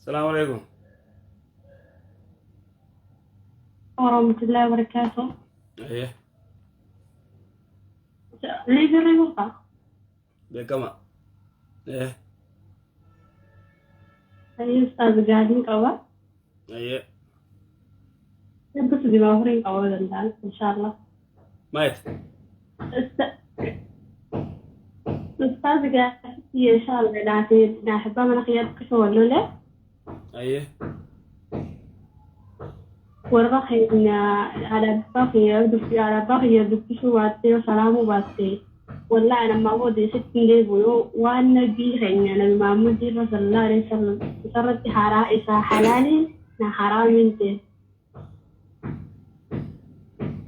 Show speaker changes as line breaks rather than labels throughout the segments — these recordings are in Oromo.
Salaamu alaikum.
Warahmatullahi wabarakatuh.
Ayyee
Liibirri muka.
beekama. Ee
Ayyee ustaaz gaariin qaba.
Ayyee
Hedduu sidii afuriin qaba danda'an inshaallah.
Maayit.
Ustaaz gaarii inshaallah naaf abbaa mana kiyyaatti qofa wal lole.
Ayyee
Warra keenya haadha abbaa kiyya dubbi haadha abbaa kiyya dubbisuu baattee yoo salaamuu baatte wallaahi ani ammaa booda isitti hin deebi'u yoo waan nabii keenya nabi Muhammad irra sallallahu alaihi wasallam isarratti haraa isaa halaaliin na haraamiin ta'e.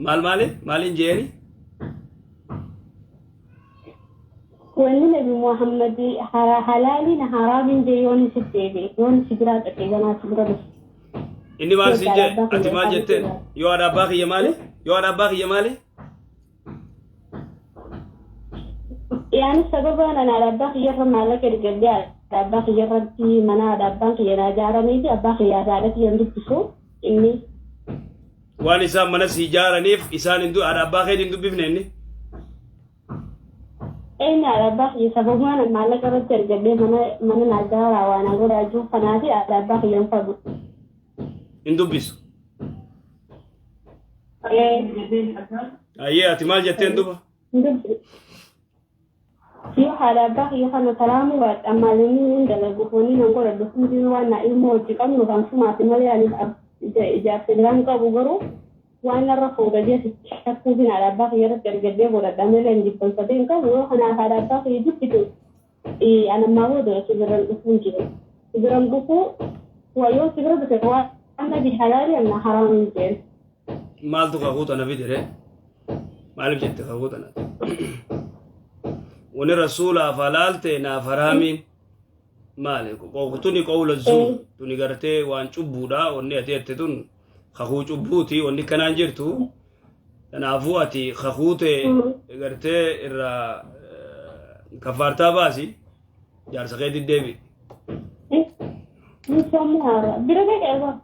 Maal maali? Maaliin jeeni?
Wanni nabi Muhammad halaaliin haraamiin jee yoon isitti deebi'e yoon si biraa dhaqee ganaa si bira dhufe.
Inni maal siin
Yoo
jee?
haadha abbaa
Ati
kiyya
maal jetteen? Yoo haadha abbaa kiyya maali? Yoo haadha abbaa kiyya maali?
Yaani sababa ani haadha abbaa kiyyarra maallaqa ergadhee haadha abbaa kiyyarratti mana haadha abbaan kiyya naa ijaaranii fi abbaa kiyyaa fi haadha kiyya hin dubbisu inni.
Waan isaan mana sii ijaaraniif isaan hin haadha abbaa keetii hin dubbifne inni.
Eenyu haadha abbaa kiyya sababuma ani maallaqa irratti ergadhee mana mana naa ijaaraa waa naa godhaa jiru kanaafi haadha abbaa kiyya hin fadhu.
Hin dubbisu. Ayyee ati maal jetteen duba?
Hin dubbisu. Yoo haadha abbaa kiyya kana salaamuu baadhe ammaallee hin dalagu wanni nan godhadhu hundinuu waan naa ilmoo hojii qabnu kan sumaati malee ani ijaarsa biraan qabu garuu waan narra fuudha jee shakkuufin haadha abbaa kiyya irratti ergadhee godhadha malee hin jibbanfatee hin qabu yoo kanaaf haadha abbaa kiyya jibbitu ani ammaa booda si biran dhufuu hin jiru. Si biran dhufuu waa yoo si bira dhufe waan nabi halaali anna haraam hin jeen.
Maaltu kakuu tana fide ree? Maaliif jette kakuu tana? Wani rasuulaaf halaal ta'e naaf haraamiin maali? Tuni qawla zuur tuni gartee waan cubbuudha wanni ati jette tun kakuu cubbuuti wanni kanaan jirtu. Kanaafuu ati kakuu ta'e gartee irraa kafaartaa baasi jaarsa kee deddeebi'i.
Ni soomana bira dhaqee ba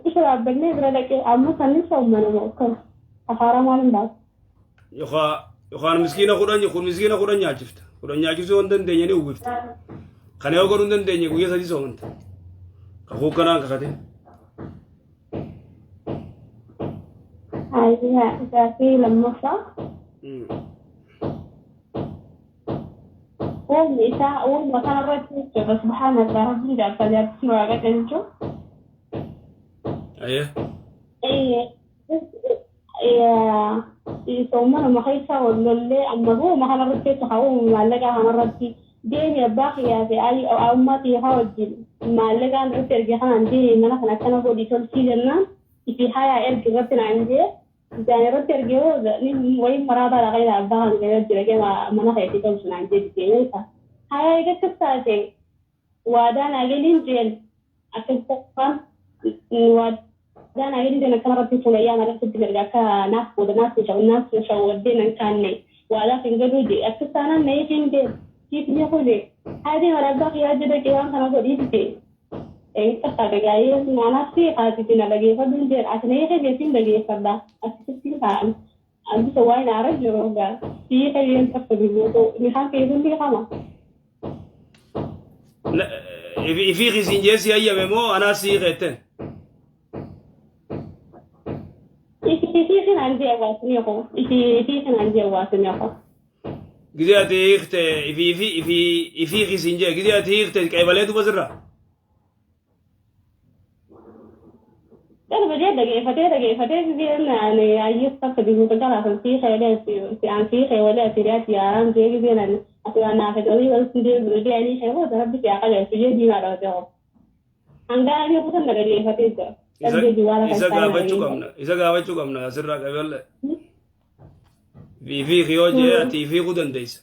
isa dhaabbannee bira dhaqee amma kan ni soomana moo akkam afaaraa maal hin baasu.
Yookaan miskiina 10 kun miskiina 10 nyaachifta. 10 nyaachisuu yoo hin dandeenye ni uwwifta. Kana yoo godhuu hin dandeenye guyyaa 3 soomanta. Kakuu kanaan kakate.
Ayyaa gaaffii lammaffaa. Uumni isaa uuma kanarratti jechuudha subhaanallah rabbiin jaarsa jaartii waaqa jechuudha.
Ayyee.
Soommanuma keessa wal lollee amma uuma kanarratti jechuudha haa uumu maallaqaa kanarratti deemi abbaa kiyyaa fi ummaa kiyya haa wajjin maallaqaan irratti erge kanaan deemi mana kana akkana godhi tolchii jennaan ifi hayaa ergi irratti naan jee Ijaan irratti argee booda ni wayiin maraataa dhaqee abbaa kan kee wajji dhaqee mana keetii tolchu naan jedhi beekta. Hayaa eega akkas taate waadaa naa galiin jeen akkas ta'an waadaa naa galiin jeen akkana irratti sumayyaa malee sitti erga akka naaf booda naaf naaf shawwaddee nan kaanne waadaa hin galuu jee akkas taanaan na hiikiin jeen siif ni kuje haadhi mana abbaa kiyyaa wajji dhaqee waan kana godhiif jee. Eessa taate gaa'ee maanaaf si haati na dhageeffadhu hin jedha. Ati na hiikee jeetiin dhageeffadha. Akkasitti taa'an. Abisa waan aara jiru gaa. Si hiikee jeen takka dubbatu. Mihaan kee kun hiikama.
Ifii kisiin jee si hayyame moo anaa si hiikeetten?
Ifii kanaan jee hawaasni koo. Ifii kanaan jee hawaasni koo.
Gizee ati hiikte ifii ifii ifii ifii kisiin jee gizee ati hiikte qeebalee duba sirraa.
Darba jee dhageeffatee dhageeffatee gizeen ani ayyee takka dubbatu kalaasan sii keelee si an sii kee walee ati riyaati yaaraan jee gizeen ani ati waan naaf jedhanii walitti deebi'u jee ani kee booda rabbi si haa qajeelchu jee diimaa dhabate hoo. Hangaa ani kutan dhageeffatee jira.
Isa
Darbee duwwaa lafa
isa
isaa
gaafachuu qabna isa gaafachuu qabna asirraa qaballe. Ifii ifii yoo jee ati ifii hiikuu dandeessa.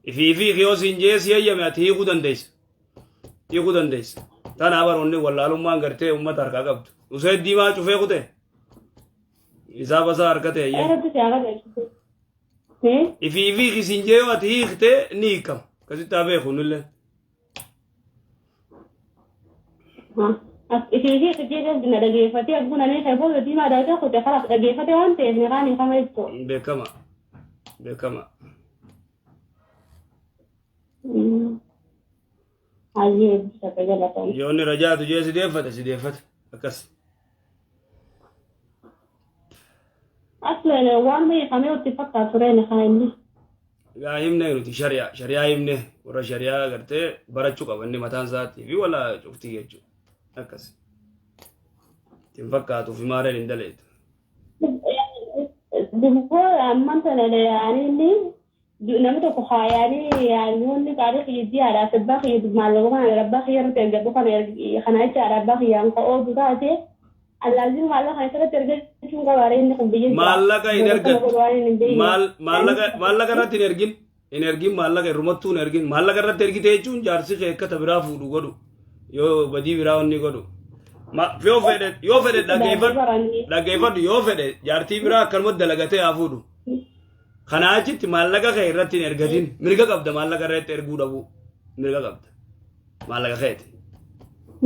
Ifii ifii yoo siin jee si hayyame ati hiikuu dandeessa. Hiikuu dandeessa. Tana baroonni wallaalummaan gartee uummata harkaa qabdu. Usee diimaa cufee kute. Isaa basaa harka ta'e jee.
Rabbi si haa qajeelchu.
Ifii ifii siin jee yoo ati hiikte ni hiikama. Akkasitti haa beeku nullee.
Ifii fi kijjiirra na dhageeffatee arguun ani kan booda diimaa daakee kute kalaas dhageeffate waan ta'eef ni kaan hiikama jechuudha.
Beekama. Beekama.
Hayyee eebbisate galatoon.
Yoo inni rajaatu jee si deeffate si deeffate akkas.
Asleen waan hiikamee itti fakkaatu ture ni kaan inni.
Gaa himne nuti shari'aa shari'aa himne warra shari'aa gartee barachuu qaba inni mataan isaatii fi wala cuftii jechuudha. Akkas. Ittiin fakkaatu fi maareen hin daleetu.
Dubboo amman tana yaanii inni namni tokko haayaanii yaanii qaarii kiyyii haadhaaf abbaa kiyya maallaqa kana abbaa kiyya irratti ergadhu kana kana jecha haadha abbaa kiyyaan ka oolu taate allaazii maallaqa kana isarratti ergachuun qabaare inni kun biyya jira.
Maallaqa hin ergattu.
Waan hin beekne.
Maallaqa maallaqa irratti hin ergin. Hin ergin maallaqa irrumattuu hin ergin. Maallaqa irratti ergite jechuun jaarsi kee akka ta biraa fuudhu godhu. Yoo badii biraa wanni godhu. Yoo fedhe yoo fedhe dhaggeeffadhu. Dhaggeeffadhu yoo fedhe jaartii biraa akkanumatti dalagatee haa fuudhu. Kanaa achitti maallaqa kee irratti hin ergatin. Mirga qabda maallaqa irratti erguu dhabuu. Mirga qabda. Maallaqa keeti.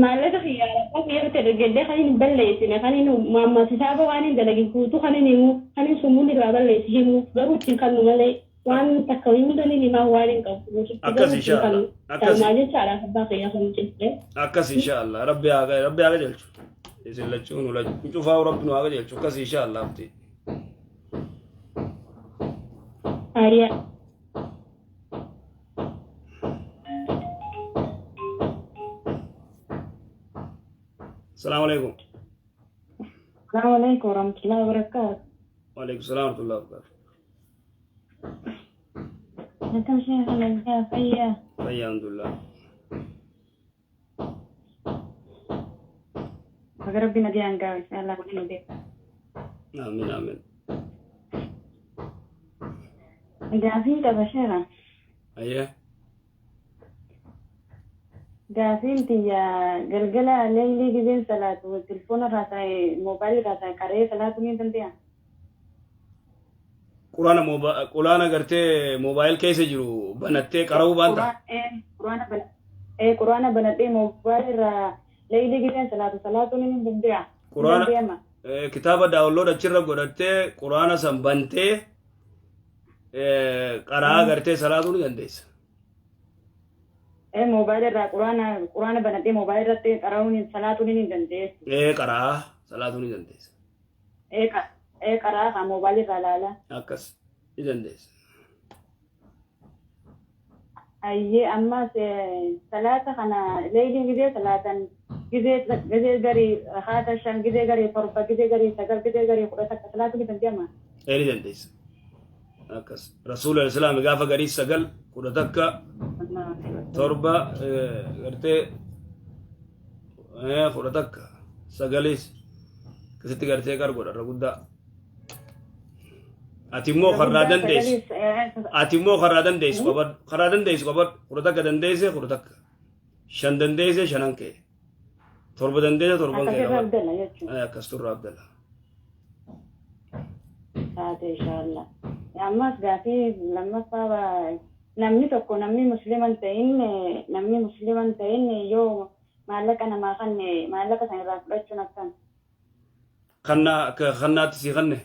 Maallaqa kiyya abbaa kiyya irratti ergadhee kan hin balleessine kan hin maammasisaaba waan hin dalagin guutuu kan hin himu kan hin summuun irraa balleessi himu garuu ittiin kannu malee waan takka hunda ni himaa waan hin qabu.
Akkas inshallah. Akkas.
Kalmaa jechaadhaaf abbaa kiyya kan cimse.
Akkas inshallah. Rabbi haa Rabbi haa qajeelchu. Isin lachuu nu lachuu cufaa Rabbi nu haa qajeelchu. Akkas inshallah abdi.
Ariyaa.
Assalamu alaikum.
Assalamu alaikum warahmatullahi wabarakatuh.
Wa alaikum salam wa rahmatullahi wa barakatuh.
Akkam sheekh nagaa fayyaa.
Fayyaa alhamdulillah.
Baga Rabbi nagaan ga'a inshallah kun nu beeka.
Amiin amiin.
Gaafiin qaba sheekha.
Ayyee.
Gaafiin tiyya galgala leelii gizeen salaatu telefoona irraa ta'e moobaayilii irraa ta'e qaree salaatu ni danda'a.
Quraana quraana gartee moobaayil keessa jiru banattee qara'uu baanta.
Quraana banadhee moobaayilii irraa leelii gizeen salaatu salaatu ni danda'a.
Quraana kitaaba download achirra godhattee quraana san bantee qaraa gartee salaatuu ni dandeessa.
Moobaayilii irraa quraana banadhee moobaayilii irratti qara'uun salaatuu ni dandeessu.
Qaraa salaatuu ni dandeessa.
Qaraa kan moobaayilii irraa ilaala.
Akkas ni dandeessa.
Ayyee ammas salaata kana leelii gizee salaatan gizee garii haata 5 gizee garii 7 gizee garii 9 gizee garii 11 salaatu ni danda'ama.
Ni dandeessa. Akkas Rasuula Islaam gaafa garii 9 11 7 gartee 11 9 akkasitti gartee qar godha irra guddaa. Ati immoo karraa dandeessu. Ati immoo karraa dandeessu qabadhu. Karaa dandeessu qabadhu. 11 dandeesse 11. 5 dandeesse 5 kee. 7 dandeesse 7 kee qabadhu. Akkas turra Abdalla.
Taate inshallah. Ammas gaafii lammaffaa namni tokko namni musliman ta'in namni musliman ta'in yoo maallaqa namaa kanne maallaqa sana irraa fudhachuun akkam.
Kannaa akka kannaatti si kanne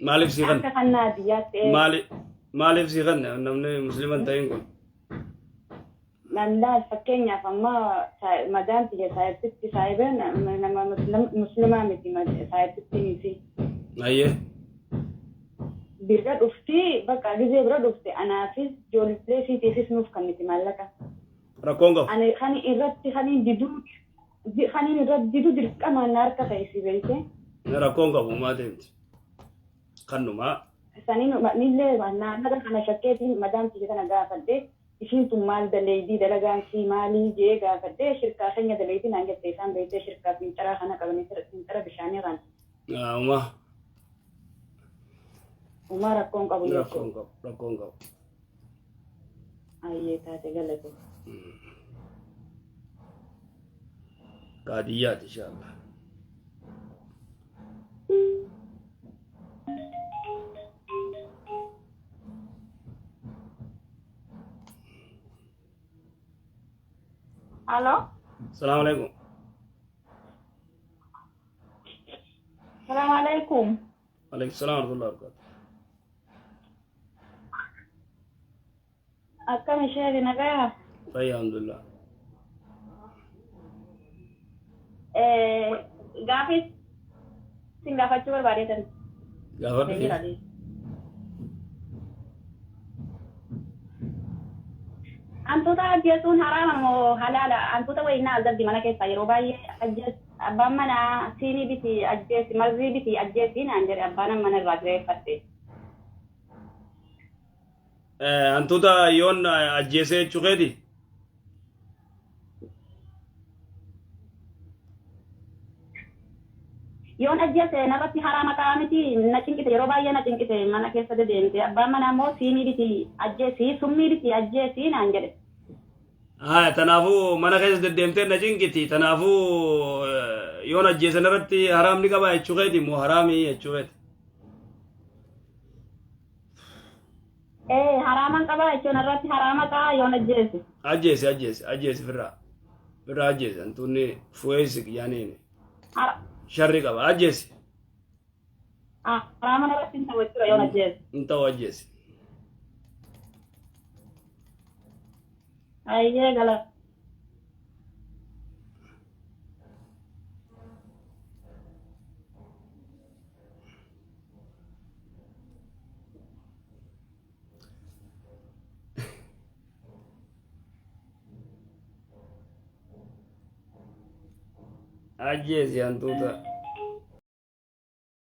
maaliif si kanne?
Akka kannaa biyyaatti.
Maaliif si kanne namni musliman ta'in kun?
Namlaal fakkeenyaaf amma madaan tiyya saayibtitti saayibeen nama muslimaa miti saayibtitti miti.
Ayyee.
Bira dhufti bakka gizee bira dhufte anaafis ijoollee siitiifis nuuf kenniti maallaqa.
Rakkoon qabu.
Ani kan irratti kan diduu kan irratti diduu dirqamaan na harka keessi beekte.
Rakkoon qabu maa deemti. Kannumaa.
Saniin nillee maallaqa kana shakkeetiin madaan tiyya kana gaafadhe ishiin tun maal daleeydii dalagaan sii maalii jee gaafadhe shirkaa keenya daleeydii naan jette isaan beektee shirkaa fincaraa kana qabanii fincara bishaanii kana.
Uumaa.
Uumaa rakkoon qabu jechuudha.
Rakkoon qabu rakkoon qabu.
Ayyee taate galate.
Kaadiyyaati inshallah.
Halo.
Salaamu alaikum.
alaikum.
Alaikum salaam wa rahmatullahi wa barakatuh.
Akkam ishee nagaa?
Fayyaa alhamdulillah.
Gaafii sin gaafachuu barbaadeetan.
Gaafadhu.
Hantuuta ajjeesuun haraama moo halaala? Hantuuta wayii na azabdi mana keessaa yeroo baay'ee ajjees abbaan manaa siinii biti ajjeesi marzii biti ajjeesi naan jedhe abbaan mana irraa kireeffadhe.
Hantuuta yoon ajjeesee jechuu keeti?
Yoon ajjeese narratti haraama ta'a miti na cinqite yeroo baay'ee na cinqite mana keessa dedeemte abbaan manaa immoo siinii biti ajjeesi summii biti ajjeesi naan jedhe.
Haa tanaafuu mana keessa deddeemtee na cinqiti tanaafuu yoon ajjeese narratti haraamni qaba jechuu keeti moo haraamii jechuu keeti?
Ee haraaman qabaa jechuun irratti haraama ta'a yoon ajjeese.
Ajjeese ajjeese ajjeese firraa firraa ajjeese hantuunni fu'eessi yaaniin sharri qaba ajjeese.
Haraama irratti hin ta'u jechuudha yoon ajjeese.
Hin ta'u ajjeese.
Ayyee gala.
Ajjeesi hantuuta.